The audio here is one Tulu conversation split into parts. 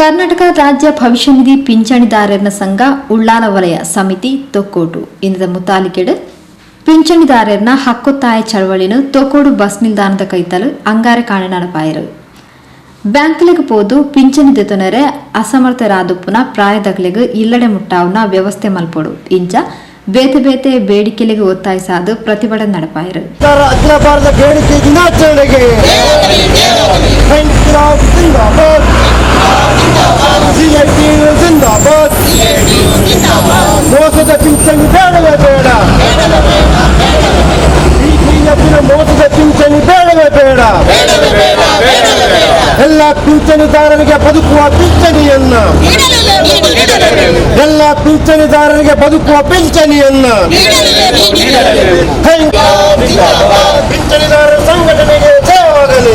ಕರ್ನಾಟಕ ರಾಜ್ಯ ಭವಿಷ್ಯ ನಿಧಿ ಪಿಂಚಣಿದಾರರ ಸಂಘ ಉಳ್ಳಾಲ ವಲಯ ಸಮಿತಿ ತೊಕ್ಕೋಟು ಇಂದ ಮುತಾಲಿಕೆಡ್ ಪಿಂಚಣಿದಾರರ್ನ ಹಕ್ಕೊತ್ತಾಯ ಚಳವಳಿನ ತೊಕ್ಕೋಡು ಬಸ್ ನಿಲ್ದಾಣದ ಕೈತಲು ಅಂಗಾರೆ ಕಾಣೆ ನಡಪಾಯರು. ಬ್ಯಾಂಕ್ಲೆಗ್ ಪೋದು ಪಿಂಚಣಿ ದೆತೊನರೆ ಅಸಮರ್ಥರಾದುಪ್ಪುನ ಪ್ರಾಯದಕ್ಲೆಗ್ ಇಲ್ಲಡೆ ಮುಟ್ಟಾವುನ ವ್ಯವಸ್ಥೆ ಮಲ್ಪೊಡು ಇಂಚ ಬೇತೆ ಬೇತೆ ಬೇಡಿಕೆಲೆಗ್ ಒತ್ತಾಯಿಸಾದ್ ಪ್ರತಿಭಟನೆ ನಡಪಾಯರು. ಅಖಿಲ ಭಾರತ ಬೇಡಿಕೆ ದಿನಾಚರಣೆಗೆ ಇನ್ಕಿಲಾಬ್ ಜಿಂದಾಬಾದ್, ಸಿಐಟಿಯು ಜಿಂದಾಬಾದ್. ಮೋಸದ ಪಿಂಚಣಿ ಬೇಡವೇ ಬೇಡ. ಬಿಜೆಪಿನ ಮೋಸದ ಪಿಂಚಣಿ ಬೇಡವೇ ಬೇಡ. ಎಲ್ಲ ಪಿಂಚಣಿದಾರರಿಗೆ ಬದುಕುವ ಪಿಂಚಣಿಯನ್ನ, ಎಲ್ಲ ಪಿಂಚಣಿದಾರರಿಗೆ ಬದುಕುವ ಪಿಂಚಣಿಯನ್ನ. ಪಿಂಚಣಿದಾರರ ಸಂಘಟನೆಗೆ ಜಯವಾಗಲಿ,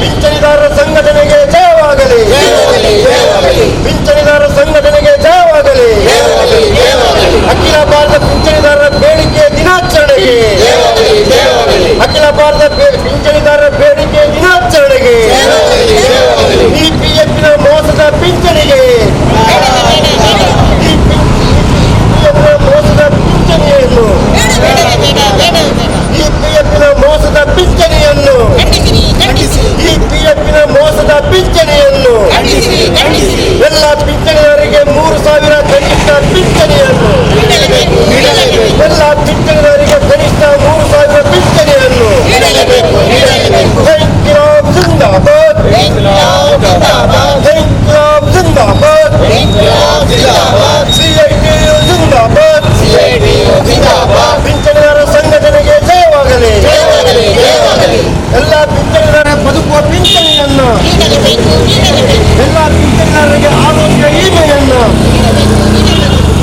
ಪಿಂಚಣಿದಾರರ ಸಂಘಟನೆಗೆ ಜಯವಾಗಲಿ, ಪಿಂಚಣಿದಾರರ ಸಂಘಟನೆಗೆ ಜಯವಾಗಲಿ. ಅಖಿಲ ಭಾರತ ಪಿಂಚಣಿದಾರರ ಬೇಡಿಕೆ ದಿನಾಚರಣೆಗೆ, ಅಖಿಲ ಭಾರತ ಪಿಂಚಣಿದಾರರ ಬೇಡಿಕೆ ದಿನಾಚರಣೆಗೆ, ಇಪಿಎಫ್ನ ಮೋಸದ ಪಿಂಚಣಿಗೆ, ಇಪಿಎಫ್ನ ಮೋಸದ ಪಿಂಚಣಿಯನ್ನು, ಇಪಿಎಫ್ನ ಮೋಸದ ಪಿಂಚಣಿಯನ್ನು, ಇಪಿಎಫ್ನ ಮೋಸದ ಪಿಂಚಣಿಯನ್ನು, ಎಲ್ಲ ಪಿಂಚಣಿದಾರರಿಗೆ 3,000 ಕನಿಷ್ಠ ಪಿಂಚಣಿಯನ್ನು, ಎಲ್ಲ ಪಿಂಚಣಿದಾರರಿಗೆ ಕನಿಷ್ಠ 3,000 ಪಿಂಚಣಿಯನ್ನು. ಇನ್ಕಿಲಾಬ್ ಜಿಂದಾಬಾದ್, ಇನ್ಕಿಲಾಬ್ ಜಿಂದಾಬಾದ್, ಸಿಐಟಿಯು ಜಿಂದಾಬಾದ್. ಪಿಂಚಣಿದಾರರ ಸಂಘಟನೆಗೆ ಜಯವಾಗಲಿ. ಎಲ್ಲ ಪಿಂಚಣಿದಾರರ ಬದುಕುವ ಪಿಂಚಣಿಯನ್ನು, ಎಲ್ಲ ಪಿಂಚಣಿದಾರರಿಗೆ ಆರೋಗ್ಯ ವಿಮೆಯನ್ನು,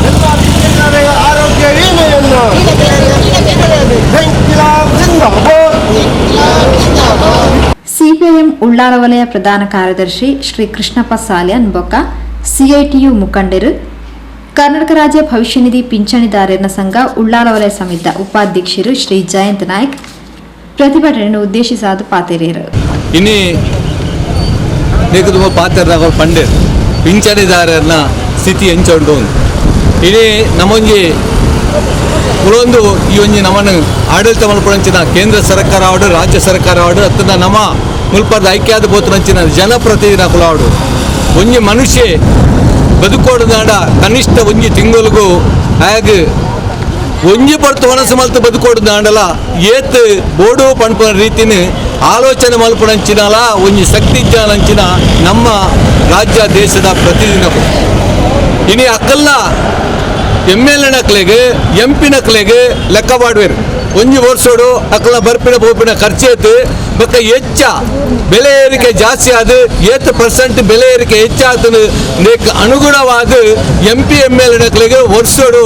ಎಲ್ಲ ಪಿಂಚಣಿದಾರರಿಗೆ ಆರೋಗ್ಯ ವಿಮೆಯನ್ನು. ಇನ್ಕಿಲಾಬ್ ಜಿಂದಾಬಾದ್. ಸಿಪಿಐಎಂ ಉಳ್ಳಾಲ ವಲಯ ಪ್ರಧಾನ ಕಾರ್ಯದರ್ಶಿ ಶ್ರೀ ಕೃಷ್ಣಪ್ಪ ಸಾಲ್ಯಾನ್ ಬೊಕ್ಕ ಸಿಐಟಿಯು ಮುಖಂಡರು, ಕರ್ನಾಟಕ ರಾಜ್ಯ ಭವಿಷ್ಯ ನಿಧಿ ಪಿಂಚಣಿದಾರರ ಸಂಘ ಉಳ್ಳಾಲ ವಲಯ ಸಮಿತಿ ಉಪಾಧ್ಯಕ್ಷರು ಶ್ರೀ ಜಯಂತ್ ನಾಯ್ಕ್ ಪ್ರತಿಭಟನೆಯನ್ನು ಉದ್ದೇಶಿಸಾದ ಪಾತೆರೇರು. ಇನಿ ತುಂಬ ಪಾತೆರ್ದಾಗ ಪಂಡೇರ್ ಪಿಂಚಣಿದಾರರನ್ನ ಸ್ಥಿತಿ ಎಂಚ ಉಂಟು. ಇನಿ ನಮ್ಮೊಂಜಿ ಕುಲೊಂದು ಈ ಒಂಜಿ ನಮ್ಮನ್ನು ಆಡಳಿತ ಮಲ್ಪುನಂಚಿನ ಕೇಂದ್ರ ಸರ್ಕಾರ ಆವಡು, ರಾಜ್ಯ ಸರ್ಕಾರ ಆವಡು, ಅತ್ತಂದ ನಮ್ಮ ಮುಲ್ಪದ ಐಕ್ಯಾದ ಪೋತುನಂಚಿನ ಜನಪ್ರತಿನಿಧಿ ಕುಲಾವಡು, ಒಂಜಿ ಮನುಷ್ಯ ಬದುಕೋಡುದಾಂಡ ಕನಿಷ್ಠ ಒಂಜಿ ತಿಂಗಳಿಗೂ ಆಗ ಒಂಜಿ ಪಡ್ತು ಮನಸ್ಸು ಮಲ್ತು ಬದುಕೋಡುದಾಂಡಲ ಏತ್ ಬೋಡು ಪಣ್ಪುನ ರೀತಿನ ಆಲೋಚನೆ ಮಲ್ಪುನಂಚಿನಲ ಒಂಜಿ ಶಕ್ತಿ ಇಜ್ಜಾನಂಚಿನ ನಮ್ಮ ರಾಜ್ಯ ದೇಶದ ಪ್ರತಿನಿಧಿನಕುಲು. ಇನಿ ಅಕ್ಕಲ್ನ ಎಮ್ ಎಲ್ ಎ ನಕ್ಲೆಗ್, ಎಂ ಪಿ ನಕ್ಲೆಗ್ ಲೆಕ್ಕ ಮಾಡುವೆರು. ಒಂಜಿ ವರ್ಷೋಡು ಅಕ್ಕಲ ಬರ್ಪಿನ ಪೋಪಿನ ಖರ್ಚು ಬೊಕ್ಕ ಹೆಚ್ಚ ಬೆಲೆ ಏರಿಕೆ ಜಾಸ್ತಿ ಆದ ಏತ್ ಪರ್ಸೆಂಟ್ ಬೆಲೆ ಏರಿಕೆ ಹೆಚ್ಚಾತನು ಅನುಗುಣವಾದ M P M L ನಕ್ಲೆಗ್ ವರ್ಷೋಡು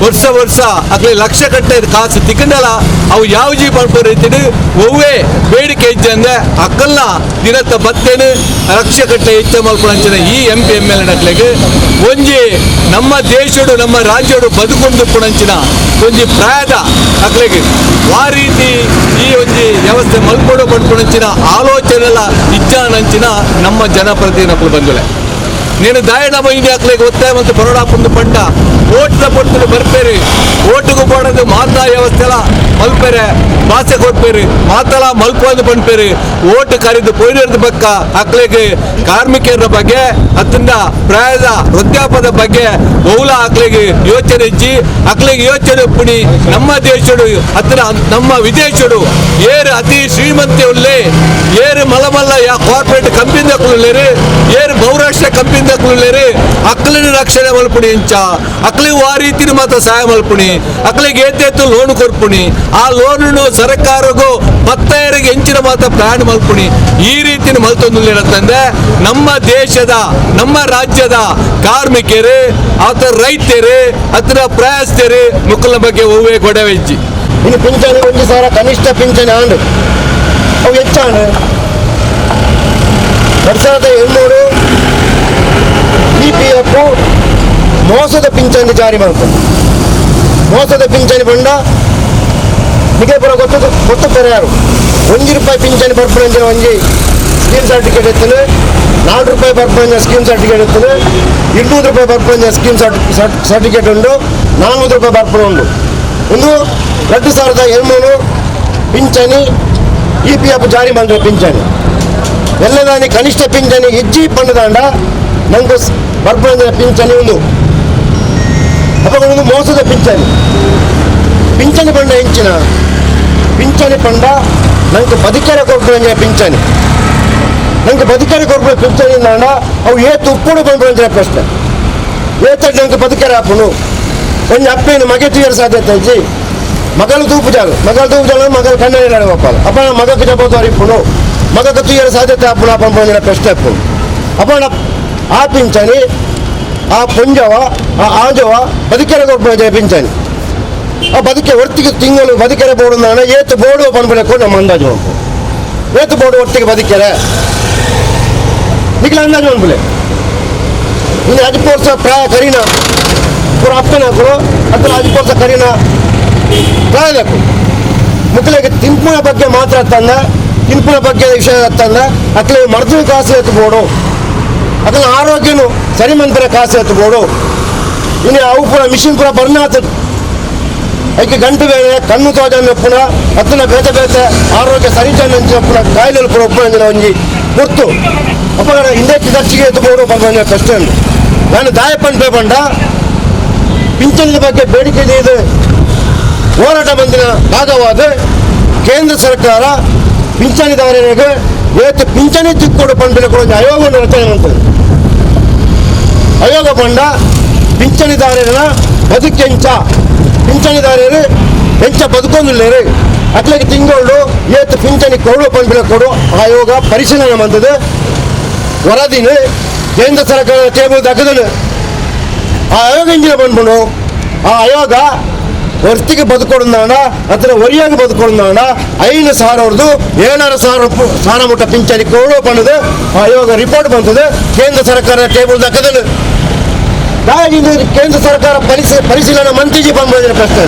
ವರ್ಷ ವರ್ಷ ಅಕ್ಲೆ ಲಕ್ಷ ಕಟ್ಟೆ ಕಾಸು ತಿಕ್ಕಂಡಲ ಅವು ಯಾವ ಜೀ ಪಡ್ಪೋ ರೀತಿಡು ಒವ್ವೇ ಬೇಡಿಕೆ ಇಜ್ಜಂದೆ ಅಕ್ಕಲ್ನ ದಿನತ್ತ ಬತ್ತೇನು ಲಕ್ಷ ಕಟ್ಟೆ ಹೆಚ್ಚ ಮಲ್ಪುನಂಚಿನ ಈ M P M L ನಕ್ಲೆಗ್ ಒಂಜಿ ನಮ್ಮ ದೇಶಡು ನಮ್ಮ ರಾಜ್ಯಡು ಬದುಕೊಂಡು ಪುಣಂಚಿನ ಒಂಜಿ ಪ್ರಾಯದ ಅಕ್ಲೆಗ್ ಆ ರೀತಿ ಈ ಒಂಜಿ ವ್ಯವಸ್ಥೆ ಮಲ್ಪೊಡು ಪಡ್ಪುನಂಚಿನ ಆಲೋಚನೆಲ ಇಜ್ಜಾನಂಚಿನ ನಮ್ಮ ಜನಪ್ರತಿನಿಧಿಗಳು ಬಂದುಲೆ. ನೀನು ದಾಯಣ ಬೈದಿ ಅಕ್ಲೆಗ್ ಒತ್ತಾಯ ಮತ್ತು ಪರೋಡಾಪುಂದು ಪಂಡ ಓಟ್ದ ಪೊರ್ತುಲು ಬರ್ಪೇರು, ಓಟುಗು ಪೋಡದು ಮಾತಾ ವ್ಯವಸ್ಥೆಲ ಮಲ್ಪೆರೆ ಬಾಸೆ ಕೊಡ್ಪೇರು, ಮಾತಲ ಮಲ್ಪೋದು ಪನ್ಪೇರು. ಓಟು ಕರಿದು ಪೋಯಿನದ ಪಕ್ಕ ಅಕ್ಲೆಗ್ ಕಾರ್ಮಿಕರ ಬಗ್ಗೆ ಅತ್ತಿಂದ ಪ್ರಾಯದ ವೃದ್ಧಾಪದ ಬಗ್ಗೆ ಬಹುಲ ಅಕ್ಲೆಗ್ ಯೋಚನೆ ಇಜ್ಜಿ. ಅಕ್ಲೆಗ್ ಯೋಚನೆ ಪುಣಿ ನಮ್ಮ ದೇಶಡು ಅತ್ತಿನ ನಮ್ಮ ವಿದೇಶಡು ಏರು ಅತಿ ಶ್ರೀಮಂತಿ ಉಲ್ಲೆ, ಏರು ಮಲಮಲ್ಲ ಯಾ ಕಾರ್ಪೊರೇಟ್ ಕಂಪನಿ ಉಲ್ಲೇರು, ಏರು ಬಹುರಾಷ್ಟ್ರ ಕಂಪನಿ ಉಲ್ಲೇರು, ಅಕ್ಲಿನ ರಕ್ಷಣೆ ಮಲ್ಪುಣಿ ಇಂಚ ಅಕ್ಲಿಗೆ ಆ ರೀತಿನ ಮಾತ್ರ ಸಹಾಯ ಮಲ್ಪುಣಿ, ಅಕ್ಲಿಗೆ ಏತೇತು ಲೋನ್ ಕೊರ್ಪುಣಿ, ಆ ಲೋನನ್ನು ಸರ್ಕಾರಗೂ ಪತ್ತಯರಿಗೆ ಹೆಂಚಿನ ಮಾತ್ರ ಪ್ಲಾನ್ ಮಲ್ಪುಣಿ, ಈ ರೀತಿನ ಮಲ್ತೊಂದು ನಮ್ಮ ದೇಶದ ನಮ್ಮ ರಾಜ್ಯದ ಕಾರ್ಮಿಕರು ಆತ ರೈತರು ಹತ್ರ ಪ್ರಯಾಸ್ತರು ಮುಕ್ಕಲ ಬಗ್ಗೆ ಒವ್ವೇ ಗೊಡವೆ ಇಜ್ಜಿ. ಇನ್ನು ಪಿಂಚಣಿ 1,000 ಕನಿಷ್ಠ ಪಿಂಚಣಿ ಆಂಡು, ಅವು ಹೆಚ್ಚಾಂಡು. 2008 ಇಪಿಎಫ್ ಮೋಸದ ಪಿಂಚಣಿ ಜಾರಿ ಮಾಡ್ತಾರೆ. ಮೋಸದ ಪಿಂಚಣಿ ಬಂಡ ನಿಮಗೆ ಪೂರ ಗೊತ್ತು ಗೊತ್ತು. ಯಾರು 1 ರೂಪಾಯಿ ಪಿಂಚಣಿ ಬರ್ಪುನಂಚಿನ ಒಂಜಿ Scheme certificate ಇತ್ತು, 4 ರೂಪಾಯಿ ಬರ್ಪಂಜ ಸ್ಕೀಮ್ ಸರ್ಟಿಫಿಕೇಟ್ ಇತ್ತು, 200 ರೂಪಾಯಿ ಬರ್ಪಂಜ ಸ್ಕೀಮ್ ಸರ್ಟಿಫಿಕೇಟ್ ಉಂಡು, 400 ರೂಪಾಯಿ ಬರ್ಪಣ ಉಂಡು. ಒಂದು 2003 ಪಿಂಚಣಿ ಇಪಿಎಫ್ ಜಾರಿ ಮಾಡಿದ ಪಿಂಚಣಿ ಎಲ್ಲದಾನಿ ಕನಿಷ್ಠ ಪಿಂಚಣಿ ಇಜ್ಜಿ ಪಣ್ಣದಾಂಡ ನಂಗೆ ಬರ್ಪಂಜ ಪಿಂಚಣಿ ಉಂಡು. ಅಪ್ಪ ಒಂದು ಮೋಸದ ಪಿಂಚಣಿ. ಪಿಂಚಣಿ ಪಂಡ ಎಂಚಿನ ಪಿಂಚಣಿ ಪಂಡ ನಂಗೆ ಬದುಕೆರೆ ಕೊರ್ಪುನ ಪಿಂಚಣಿ, ನಂಗೆ ಬದುಕೆರೆ ಕೊರ್ಪುನ ಪಿಂಚಣಿ ನಾಂಡ ಅವು ಏತ್ ಉಪ್ಪುಡು ಪನ್ಪುನ ಪ್ರಶ್ನೆ. ಏತಡ್ ನಂಗೆ ಬದುಕೆರೆ ಆಪುಂಡು? ಒಂಜಿ ಅಪ್ಪೇನು ಮಗೆ ತೂಯರ ಸಾಧ್ಯತೆ ಇಜ್ಜಿ. ಮಗಲು ತೂಪುಜಾಲು, ಮಗಲು ತೂಪುಜಾಲು, ಮಗಲು ಕಣ್ಣಲ್ಲಿ ಒಪ್ಪಲು. ಅಪ್ಪ ಮಗಕ್ಕೆ ಜವಾಬ್ದಾರಿ ಇಪ್ಪುಂಡು, ಮಗಕ್ಕೆ ತೂಯರ ಸಾಧ್ಯತೆ ಆಪುಂಡು ಪನ್ಪುನ ಪ್ರಶ್ನೆ ಆಪುಂಡು. ಅಪ್ಪಣ ಆ ಪಿಂಚಣಿ ಆ ಪುಂಜವ ಆ ಆಂಜವ ಬದುಕೆರೆ ಕೊರ್ಪುನ ಪಿಂಚಣಿ. ಆ ಬದುಕೆ ಒಟ್ಟಿಗೆ ತಿಂಗಳು ಬದುಕೆರೆ ಬೋರ್ಡು ನಾನ ಏತು ಬೋರ್ಡು ಪನ್ಪುನ ನಮ್ಮ ಅಂದಾಜು ಮನ್ಪು. ಏತು ಬೋರ್ಡು ಒಟ್ಟಿಗೆ ಬದುಕೆರೆ ನಿಖಿಲ ಅಂದಾಜು ಮನ್ಪುಲೆ. ಇನ್ನು 15 ವರ್ಷ ಪ್ರಾಯ ಕರೀನ ಪೂರ ಅಪ್ಪನ ಹಾಕರು ಅತ್ತ 15 ವರ್ಷ ಕರೀನ ಪ್ರಾಯದಕು ಮುಕ್ಕಳಿಗೆ ತಿಂಪುನ ಬಗ್ಗೆ ಮಾತ್ರ ತಂದ, ತಿಂಪುನ ಬಗ್ಗೆ ವಿಷಯ ತಂದ ಅಕ್ಲೆ ಮರ್ದು ಕಾಸು ಎತ್ತು ಬೋಡು, ಅದನ್ನ ಆರೋಗ್ಯನು ಸರಿ ಮಂತ್ರ ಕಾಸು ಎತ್ತು ಬೋಡು. ಇನ್ನು ಅವು ಪೂರ ಮಿಷಿನ್ ಪೂರ ಬರ್ನಾತ ಐಕೆ ಗಂಟು ಬೇರೆ ಕಣ್ಣು ತೋಜನ ಪುನ ಅತ್ತನ ಬೇತೆ ಬೇತೆ ಆರೋಗ್ಯ ಸರಿ ಪುನ ಕಾಯಿಲೆలు ಪೂರ ಉಪ್ಪುನ ಒಂಜಿ ಗುರ್ತು. ಅಪ್ಪಗಡ ಹಿಂದೆ ಖರ್ಚಿಗೆ ಎತ್ತು ಬೋಡು ಪನ್ಪುನ ಕಷ್ಟ ಉಂಡು. ನಾನು ದಾಯಪ್ಪನ್ ಪಂಡ ಪಿಂಚಣಿದ ಬಗ್ಗೆ ಬೇಡಿಕೆ ಇದೆ ಹೋರಾಟ ಬಂದಿನ ಭಾಗವಾದ ಕೇಂದ್ರ ಸರ್ಕಾರ ಪಿಂಚಣಿದಾರರಿಗೆ ಏತು ಪಿಂಚಣಿ ತಿಕ್ಕೋಡು ಪಂಪಿನ ಕೂಡ ಒಂದು ಆಯೋಗವನ್ನು ರಚನೆ ಮಾಡ್ತದೆ. ಆಯೋಗ ಪಂಡ ಪಿಂಚಣಿದಾರರ ಬದುಕೆಂಚ, ಪಿಂಚಣಿದಾರರು ಎಂಚ ಬದುಕೊಂದಿಲ್ಲೇರು, ಅಟ್ಲಗೆ ತಿಂಗಳು ಏತು ಪಿಂಚಣಿ ಕೊಡು ಪಂಪಿನ ಕೊಡು ಆಯೋಗ ಪರಿಶೀಲನೆ ಬಂದது. ವರದಿನ ಕೇಂದ್ರ ಸರ್ಕಾರ ಟೇಬಲ್ ದಕ್ಕದನು. ಆ ಆಯೋಗ ಇಂಜಿನ ಬಂದ್ಬಿಡು. ಆ ಆಯೋಗ ಹೊರ್ತಿಗೆ ಬದುಕೊಡುದಾಣ ಅಥವಾ ಒರಿಯಾಗಿ ಬದುಕೊಡುದಾಣ 5,000 7,500 ಸಾರ ಮುಟ್ಟ ಪಿಂಚಣಿ ಕೊಡು ಪಣ್ಣದು ಆಯೋಗ ರಿಪೋರ್ಟ್ ಬಂತದೆ, ಕೇಂದ್ರ ಸರ್ಕಾರ ಟೇಬಲ್ ದಕ್ಕದನು. ಕೇಂದ್ರ ಸರ್ಕಾರ ಪರಿಶೀಲನೆ ಮಂತ್ರಿಜಿ ಬಂದ ಪ್ರಶ್ನೆ.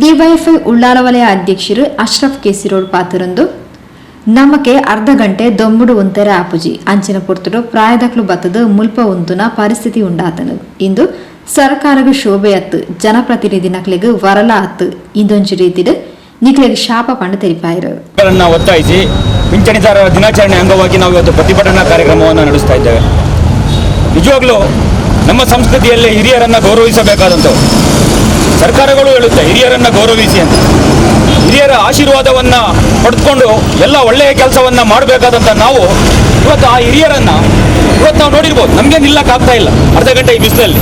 ಡಿವೈಎಫ್ಐ ಉಳ್ಳಾಲ ವಲಯ ಅಧ್ಯಕ್ಷರು ಅಶ್ರಫ್ ಕೇಸಿರೋಡ್ ಪಾತ್ರರಂದು ನಮಕೆ ಅರ್ಧ ಗಂಟೆ ದೊಂಬುಡು ಉಂತೆರೆ ಆಪುಜಿ ಅಂಚಿನ ಪೊರ್ತುಡು ಪ್ರಾಯದಕ್ಲು ಬತ್ತದ ಮುಲ್ಪ ಉಂತುನ ಪರಿಸ್ಥಿತಿ ಉಂಡಾತನು. ಇಂದು ಸರ್ಕಾರಗ ಶೋಭೆ ಅತ್ತು, ಜನಪ್ರತಿನಿಧಿ ನಕ್ಲೆಗ್ ವರಲ ಅತ್ತು, ಇಂದೊಂಜಿ ರೀತಿಡ್ ನಿಕ್ಲೆಗ್ ಶಾಪ ಪಂಡು ತೆರಿಪಾಯಿರು. ಗಳನ್ನ ಒತ್ತಾಯಿಸಿ ಪಿಂಚಣಿದಾರರ ದಿನಾಚರಣೆ ಅಂಗವಾಗಿ ನಾವು ಇವತ್ತು ಪ್ರತಿಭಟನಾ ಕಾರ್ಯಕ್ರಮವನ್ನು ನಡೆಸ್ತಾ ಇದ್ದೇವೆ. ನಿಜವಾಗ್ಲೂ ನಮ್ಮ ಸಂಸ್ಕೃತಿಯಲ್ಲಿ ಹಿರಿಯರನ್ನು ಗೌರವಿಸಬೇಕಾದಂಥವು. ಸರ್ಕಾರಗಳು ಹೇಳುತ್ತೆ ಹಿರಿಯರನ್ನು ಗೌರವಿಸಿ ಅಂತ. ಹಿರಿಯರ ಆಶೀರ್ವಾದವನ್ನು ಪಡೆದುಕೊಂಡು ಎಲ್ಲ ಒಳ್ಳೆಯ ಕೆಲಸವನ್ನು ಮಾಡಬೇಕಾದಂಥ ನಾವು ಇವತ್ತು ಆ ಹಿರಿಯರನ್ನು ಇವತ್ತು ನಾವು ನೋಡಿರ್ಬೋದು, ನಮಗೆ ನಿಲ್ಲಕ್ಕಾಗ್ತಾ ಇಲ್ಲ ಅರ್ಧ ಗಂಟೆ ಈ ಬಿಸಿಲಲ್ಲಿ.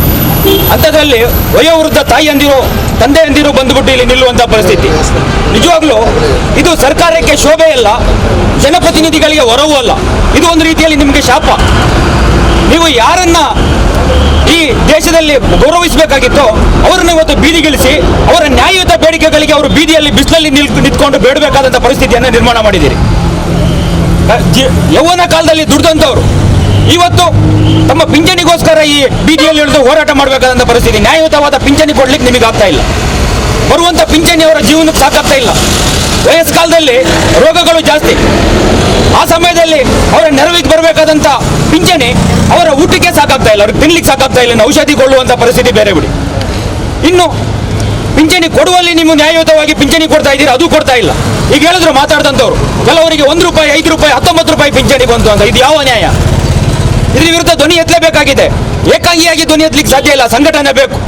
ಅಂಥದ್ರಲ್ಲಿ ವಯೋವೃದ್ಧ ತಾಯಿಯಂದಿರು ತಂದೆಯಂದಿರು ಬಂದುಬಿಟ್ಟು ಇಲ್ಲಿ ನಿಲ್ಲುವಂಥ ಪರಿಸ್ಥಿತಿ. ನಿಜವಾಗ್ಲೂ ಇದು ಸರ್ಕಾರಕ್ಕೆ ಶೋಭೆ ಅಲ್ಲ, ಜನಪ್ರತಿನಿಧಿಗಳಿಗೆ ವರವೂ ಅಲ್ಲ, ಇದು ಒಂದು ರೀತಿಯಲ್ಲಿ ನಿಮಗೆ ಶಾಪ. ನೀವು ಯಾರನ್ನ ಈ ದೇಶದಲ್ಲಿ ಗೌರವಿಸಬೇಕಾಗಿತ್ತೋ ಅವರನ್ನು ಇವತ್ತು ಬೀದಿಗಿಳಿಸಿ ಅವರ ನ್ಯಾಯಯುತ ಬೇಡಿಕೆಗಳಿಗೆ ಅವರು ಬೀದಿಯಲ್ಲಿ ಬಿಸಿಲಲ್ಲಿ ನಿಂತ್ಕೊಂಡು ಬೇಡಬೇಕಾದಂಥ ಪರಿಸ್ಥಿತಿಯನ್ನು ನಿರ್ಮಾಣ ಮಾಡಿದ್ದೀರಿ. ಯೌವನ ಕಾಲದಲ್ಲಿ ದುಡ್ದಂಥವ್ರು ಇವತ್ತು ತಮ್ಮ ಪಿಂಚಣಿಗೋಸ್ಕರ ಈ ಬೀದಿಯಲ್ಲಿ ಇಳಿದು ಹೋರಾಟ ಮಾಡಬೇಕಾದಂಥ ಪರಿಸ್ಥಿತಿ. ನ್ಯಾಯಯುತವಾದ ಪಿಂಚಣಿ ಕೊಡ್ಲಿಕ್ಕೆ ನಿಮಗೆ ಆಗ್ತಾ ಇಲ್ಲ. ಬರುವಂಥ ಪಿಂಚಣಿ ಅವರ ಜೀವನಕ್ಕೆ ಸಾಕಾಗ್ತಾ ಇಲ್ಲ. ವಯಸ್ಕಾಲದಲ್ಲಿ ರೋಗಗಳು ಜಾಸ್ತಿ, ಆ ಸಮಯದಲ್ಲಿ ಅವರ ನೆರವಿಗೆ ಬರಬೇಕಾದಂಥ ಪಿಂಚಣಿ ಅವರ ಊಟಕ್ಕೆ ಸಾಕಾಗ್ತಾ ಇಲ್ಲ, ಅವ್ರಿಗೆ ತಿನ್ಲಿಕ್ಕೆ ಸಾಕಾಗ್ತಾ ಇಲ್ಲ, ಇನ್ನು ಔಷಧಿ ಕೊಳ್ಳುವಂಥ ಪರಿಸ್ಥಿತಿ ಬೇರೆ ಬಿಡಿ. ಇನ್ನು ಪಿಂಚಣಿ ಕೊಡುವಲ್ಲಿ ನೀವು ನ್ಯಾಯಯುತವಾಗಿ ಪಿಂಚಣಿ ಕೊಡ್ತಾ ಇದ್ದೀರಿ, ಅದು ಕೊಡ್ತಾ ಇಲ್ಲ. ಈಗ ಹೇಳಿದ್ರು ಮಾತಾಡ್ದಂಥವ್ರು, ಕೆಲವರಿಗೆ 1 ರೂಪಾಯಿ, 5 ರೂಪಾಯಿ, 19 ರೂಪಾಯಿ ಪಿಂಚಣಿ ಬಂತು ಅಂತ. ಇದು ಯಾವ ನ್ಯಾಯ? ಇದ್ರ ವಿರುದ್ಧ ಧ್ವನಿ ಎತ್ತಲೇಬೇಕಾಗಿದೆ. ಏಕಾಂಗಿಯಾಗಿ ಧ್ವನಿ ಎತ್ತಲಿಕ್ಕೆ ಸಾಧ್ಯ ಇಲ್ಲ, ಸಂಘಟನೆ ಬೇಕು.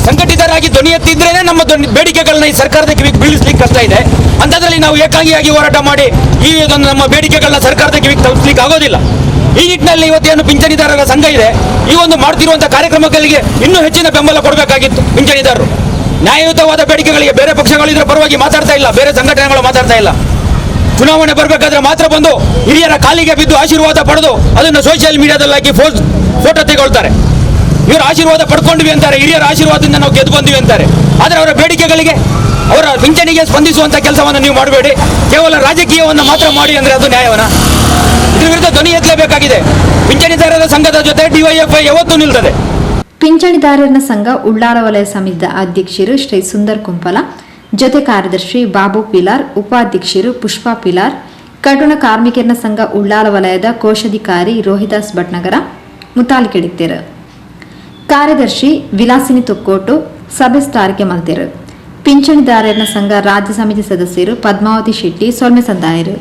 ಸಂಘಟಿತರಾಗಿ ಧ್ವನಿ ಎತ್ತಿದ್ರೇನೆ ನಮ್ಮ ಬೇಡಿಕೆಗಳನ್ನ ಈ ಸರ್ಕಾರದ ಕಿವಿಗೆ ಬೀಳಿಸ್ಲಿಕ್ಕೆ ಕಷ್ಟ ಇದೆ. ಅಂಥದ್ರಲ್ಲಿ ನಾವು ಏಕಾಂಗಿಯಾಗಿ ಹೋರಾಟ ಮಾಡಿ ಈ ಒಂದು ನಮ್ಮ ಬೇಡಿಕೆಗಳನ್ನ ಸರ್ಕಾರದ ಕಿವಿಗೆ ತಲುಪಿಸ್ಲಿಕ್ಕೆ ಆಗೋದಿಲ್ಲ. ಈ ನಿಟ್ಟಿನಲ್ಲಿ ಇವತ್ತೇನು ಪಿಂಚಣಿದಾರರ ಸಂಘ ಇದೆ, ಈ ಒಂದು ಮಾಡ್ತಿರುವಂಥ ಕಾರ್ಯಕ್ರಮಗಳಿಗೆ ಇನ್ನೂ ಹೆಚ್ಚಿನ ಬೆಂಬಲ ಕೊಡಬೇಕಾಗಿತ್ತು ಪಿಂಚಣಿದಾರರು. ನ್ಯಾಯಯುತವಾದ ಬೇಡಿಕೆಗಳಿಗೆ ಬೇರೆ ಪಕ್ಷಗಳು ಇದರ ಪರವಾಗಿ ಮಾತಾಡ್ತಾ ಇಲ್ಲ, ಬೇರೆ ಸಂಘಟನೆಗಳು ಮಾತಾಡ್ತಾ ಇಲ್ಲ. ಚುನಾವಣೆ ಬರಬೇಕಾದ್ರೆ ಮಾತ್ರ ಬಂದು ಹಿರಿಯರ ಕಾಲಿಗೆ ಬಿದ್ದು ಆಶೀರ್ವಾದ ಪಡೆದು ಅದನ್ನು ಸೋಷಿಯಲ್ ಮೀಡಿಯಾದಲ್ಲಿ ಹಾಕಿ ಫೋಟೋ ತೆಗೊಳ್ತಾರೆ. ಇವರ ಆಶೀರ್ವಾದ ಪಡ್ಕೊಂಡ್ವಿ ಅಂತಾರೆ, ಹಿರಿಯರ ಆಶೀರ್ವಾದದಿಂದ ನಾವು ಗೆದ್ದು ಬಂದ್ವಿ ಅಂತಾರೆ. ಆದರೆ ಅವರ ಬೇಡಿಕೆಗಳಿಗೆ, ಅವರ ಪಿಂಚಣಿಗೆ ಸ್ಪಂದಿಸುವಂಥ ಕೆಲಸವನ್ನು ನೀವು ಮಾಡಬೇಡಿ, ಕೇವಲ ರಾಜಕೀಯವನ್ನು ಮಾತ್ರ ಮಾಡಿ ಅಂದರೆ ಅದು ನ್ಯಾಯವನ? ಇದ್ರ ವಿರುದ್ಧ ಧ್ವನಿ ಎತ್ತಲೇಬೇಕಾಗಿದೆ. ಪಿಂಚಣಿದಾರರ ಸಂಘದ ಜೊತೆ ಡಿವೈಎಫ್ಐ ಯಾವತ್ತೂ ನಿಲ್ತದೆ. ಪಿಂಚಣಿದಾರರ ಸಂಘ ಉಳ್ಳಾಲ ವಲಯ ಸಮಿತಿಯ ಅಧ್ಯಕ್ಷರು ಶ್ರೀ ಸುಂದರ್ ಕುಂಪಲ, ಜೊತೆ ಕಾರ್ಯದರ್ಶಿ ಬಾಬು ಪಿಲಾರ್, ಉಪಾಧ್ಯಕ್ಷರು ಪುಷ್ಪಾ ಪಿಲಾರ್, ಕಟ್ಟುಣ ಕಾರ್ಮಿಕರ್ನ ಸಂಘ ಉಳ್ಳಾಲ ವಲಯದ ಕೋಶಾಧಿಕಾರಿ ರೋಹಿದಾಸ್ ಭಟ್ನಗರ ಮುತಾಲಿಕೆಡಿತ್ತೇರು. ಕಾರ್ಯದರ್ಶಿ ವಿಲಾಸಿನಿ ತೊಕ್ಕೋಟು ಸಭೆ ಸ್ಟಾರಿಕೆ ಮಲ್ತೇರು. ಪಿಂಚಣಿದಾರರ ಸಂಘ ರಾಜ್ಯ ಸಮಿತಿ ಸದಸ್ಯರು ಪದ್ಮಾವತಿ ಶೆಟ್ಟಿ ಸೊಲ್ಮೆ ಸಂದಾಯರು.